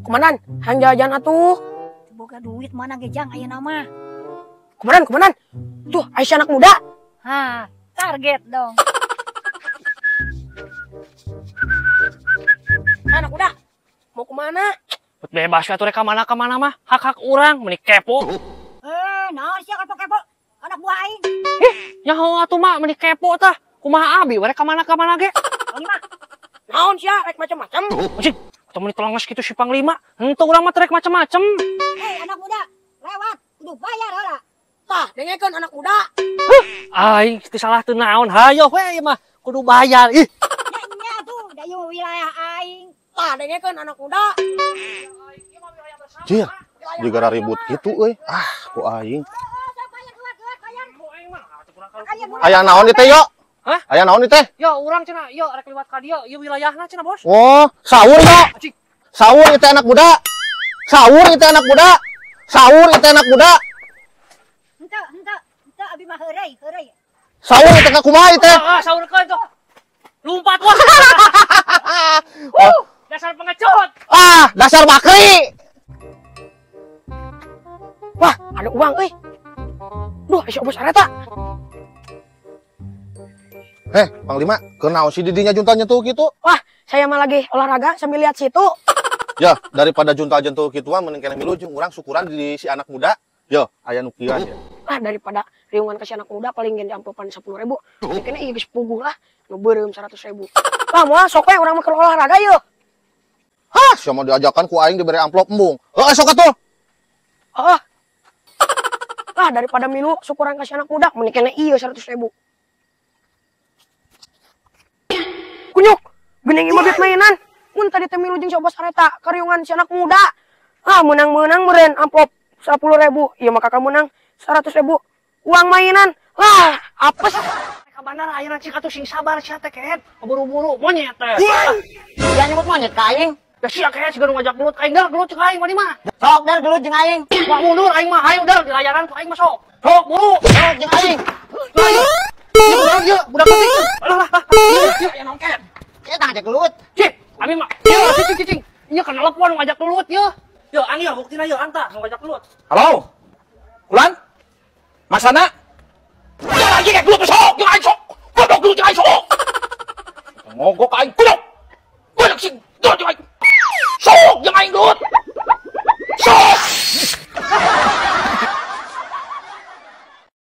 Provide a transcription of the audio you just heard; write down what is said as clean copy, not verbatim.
Komandan, hayang jajan atuh. Boga duit mana ge jang ayeuna mah. Komandan, komandan. Tuh, Aisyah anak muda. Hah, target dong. Anak muda, mau kemana? Bebas atuh rek ka mana mah, hak-hak urang meuni kepo. Naon sia kepo-kepo? Anak buah aing. Ih, nyaho atuh mah meuni kepo tah. Kumaha abi rek ka mana ge? Panglima. Naon sia rek macam-macam? Anjing, atau meuni telenges kitu si Panglima. Henteu urang mah rek macam-macam. Hei, anak muda, lewat kudu bayar heula. Tah, dengekeun anak muda. Huh, aing teu salah teu naon. Hayo we ieu mah kudu bayar. Ih. Nya atuh, da ieu wilayah aing. Tah, dengekeun anak muda. Jir, jigara ribut gitu euy. Ah, ku aing. Aya naon ieu teh, yo? Hah? Aya naon ieu teh? Yo, urang cenah, yo rek liwat ka dieu, ieu wilayahna cenah, Bos. Oh, sahur yo. Sahur ieu teh anak muda. Sahur ieu teh anak muda. Sahur ieu teh anak muda. Henteu, henteu, henteu abi mah heureuy, heureuy. Sahur ieu teh ka kumaha ieu teh? Ah, sahurkeun tuh. Lumpat wah. Oh. Dasar pengecut. Ah, dasar bakri. Wah, ada uang euy. Duh, aya bos areta. Heh, Panglima, kenaon si didinya juntal nyentuh gitu? Wah, saya mah lagi olahraga sambil lihat situ. Ya, daripada juntal nyentuh gituan mending keneh milu jeung urang syukuran di si anak muda. Yo, aya nu kieu ya. Ah, daripada riungan ke si anak muda paling ge diamplopan 10.000. Mending keneh ieu geus puguh lah, nu beureum 100.000. Wah, moal sok we urang mah keur olahraga yeuh. Hah, sia mah diajakan ku aing dibere amplop embung. Heuh, sok atuh. Heeh. Lah, daripada milu syukuran ke si anak muda mending keneh ieu 100.000. Kunyuk, geuning ieu mah duit mainan. Mun tadi teh milu jeung si Obos Areta kariungan si anak muda. Ah, menang-menang meureun amplop 10.000. Ieu mah kakak menang 100.000 uang mainan. Lah, apes. Ka bandara ayeuna cik atuh sing sabar sia teh keet. Buru-buru monyet teh. Sia nyebut monyet ka aing. Ya sia keet siga nu ngajak gelut aing der gelut jeung aing mah mah. Sok der gelut jeung aing. Wah mundur aing mah hayu der dilayaran ku aing mah sok. Sok buru. Sok jeung aing. Yuk, budak penting. Alah lah. Yuk, ya naon keet. Kita ngajak gelut. Cik, abi mah. Yuk, cing cing. Ieu kana telepon ngajak gelut yeuh. Yo, ang yo buktina yo ang tah ngajak gelut. Halo. Kulan? Masana? Ya lagi kayak gelut sok, jeung aing sok. Goblok gelut jeung aing sok. Ngogok aing goblok. Goblok sing gelut jeung aing. Sok jeung aing gelut. Sok.